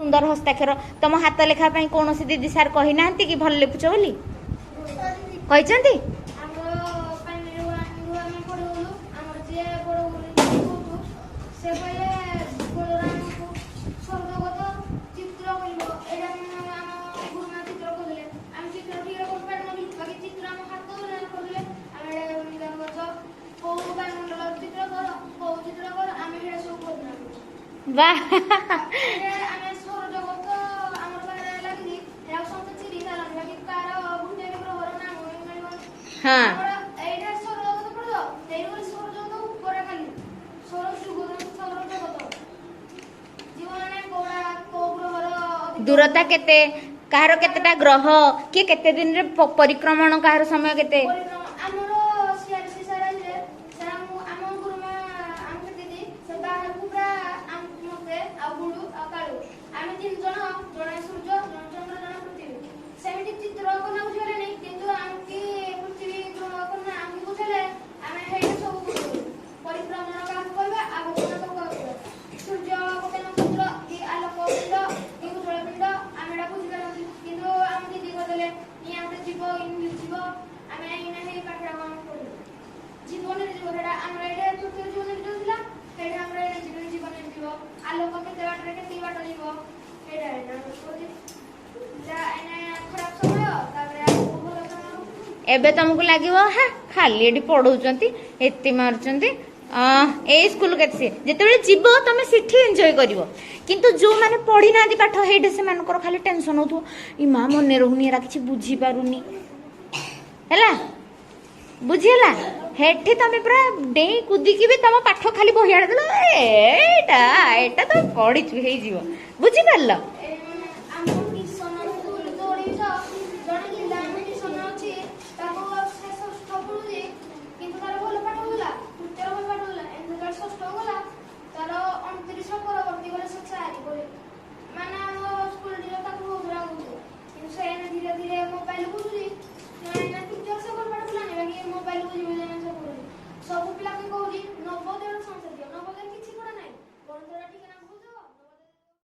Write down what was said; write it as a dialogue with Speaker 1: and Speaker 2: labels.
Speaker 1: ସୁନ୍ଦର ହସ୍ତାକ୍ଷର। ତମ ହାତ ଲେଖା ପାଇଁ କୌଣସି ଦିଦି ସାର୍ କହିନାହାନ୍ତି କି ଭଲ ଲେଖୁଛ ବୋଲି? କହିଛନ୍ତି?
Speaker 2: ଆମର ପ୍ରାଇମେରୀ ୱାନ୍ରୁ ଆମେ ପଢ଼ୁଥିଲୁ। ଆମର ଯିଏ ବଡ଼ ଗୁରୁ, ସେ କହିଲେ ବଡ଼ର ଆମକୁ ସୌରଜଗତ ଚିତ୍ର କରିବ। ଏଇଟା ଆମ ଗୁରୁମା ଚିତ୍ର କରିଦେଲେ। ଆମେ ଚିତ୍ର ଠିକରେ କରିପାରିନଥିଲୁ, ବାକି ଚିତ୍ର ଆମ ହାତ କରିଦେଲେ। ଆମେ ଏଇଟା ନିଦାନ ଗଛ କୋଉ, ବାୟୁମଣ୍ଡଳ ଚିତ୍ର କର, କୋଉ ଚିତ୍ର କର, ଆମେ ସେଇଟା ସବୁ କରିଦେଲୁ।
Speaker 1: ବାহ!
Speaker 2: ଏଇଟା ଆମେ ସୌରଜଗତ ଆମର ବାହାରେ ଲାଗିଛି, ଏଟାକୁ ସମସ୍ତେ ଚିରି ସାରିଲଣି, ବାକି କାହାର ଗୋଟେ ବି ଗ୍ରହର ନାମ ବି ମିଳିବନି। ଆମର ଏଇଟା ସୌରଜଗତ ପଡିବ, ତେଣୁକରି ସୌରଜଗତ ଉପରେ ଖାଲି ସୌର ଯୁଗ, ସୌର ଜଗତ ଜୀବନ ମାନେ କୋଉଟା, କୋଉ ଗ୍ରହର ଅଧିକ
Speaker 1: ଦୂରତା କେତେ, କାହାର କେତେଟା ଗ୍ରହ, କିଏ କେତେ ଦିନରେ ପରିକ୍ରମଣ, କାହାର ସମୟ କେତେ।
Speaker 2: ପରିକ୍ରମା। ଆମର ସିଆରସି ସାର୍ ଆସିଲେ, ସାର୍ ଆମ ଆମ ଗୁରୁମା, ଆମ ଦିଦି, ସେ ବାହାରକୁ ପୁରା ମତେ ଆଉ ଗୁଡୁ ଆଉ କାଳୁ, ଆମେ ତିନି ଜଣ, ଜଣେ ସୂର୍ଯ୍ୟ, ଜଣେ ଚନ୍ଦ୍ର, ଜଣେ ପୃଥିବୀ, ସେମିତି ଚିତ୍ର କନା ବୁଝେଇଲେନି, କିନ୍ତୁ ଆମକି ପୃଥିବୀ ଗ୍ରହ କନା ଆମକୁ ବୁଝେଇଲେ। ଆମେ ହେଇଠି ସବୁ ବୁଝିଲୁ। ପରିକ୍ରମଣ କାହାକୁ କହିବା, ଆବର୍ତ୍ତନ କାହାକୁ କହିବା, ସୂର୍ଯ୍ୟ ଗୋଟେ ନକ୍ଷତ୍ର କି ଆଲୋକ ପିଣ୍ଡ କି ଉଜ୍ଜଳ ପିଣ୍ଡ, ଆମେ ଏଟା ବୁଝିପାରନ୍ତି, କିନ୍ତୁ ଆମ ଦିଦି କହିଦେଲେ ଇଏ ଗୋଟେ ଯିବ, ଇଂଲିଶ ଯିବ। ଆମେ ଏଇନା ହେଇ ପାଠଟା କଣ ପଢିଲୁ, ଜୀବ ନିର୍ଜୀବ। ସେଟା ଆମର ଏଇଟା ପୃଥିବୀ ଜୀବ ନିର୍ଜୀବ ଥିଲା, ସେଇଟା ଆମର ଏଇଟା ଜୀବ ଜୀବ ନିର୍ଜୀବ। ଆଲୋକ କେତେ ବାଟରେ କେତିକି ବାଟ ଯିବ, ସେଇଟା ଏଇନା ଆମର କହୁଛି। ଏଇନା ଖରାପ ସମୟ, ତାପରେ ଆଗକୁ ଭଲ ସମୟ।
Speaker 1: ଏବେ ତମକୁ ଲାଗିବ, ହା, ଖାଲି ଏଠି ପଢଉଛନ୍ତି, ଏତେ ମାରୁଛନ୍ତି, ଏଇ ସ୍କୁଲ କେତେ। ସିଏ ଯେତେବେଳେ ଯିବ, ତମେ ସେଠି ଏନ୍ଜୟ କରିବ। କିନ୍ତୁ ଯୋଉମାନେ ପଢିନାହାନ୍ତି ପାଠ, ହେଇଠି ସେମାନଙ୍କର ଖାଲି ଟେନସନ ହଉଥିବ, ଇ ମା, ମନେ ରହୁନି, ଏରା କିଛି ବୁଝିପାରୁନି। ହେଲା, ବୁଝିହେଲା? ହେଠି ତମେ ପୁରା ଡେଇଁ କୁଦିକି ବି ତମ ପାଠ ଖାଲି ବହିଆଡ଼େ ଦେଲ, ଏଇଟା ଏଇଟା ତ ପଢିଛୁ, ହେଇଯିବ। ବୁଝିପାରିଲ?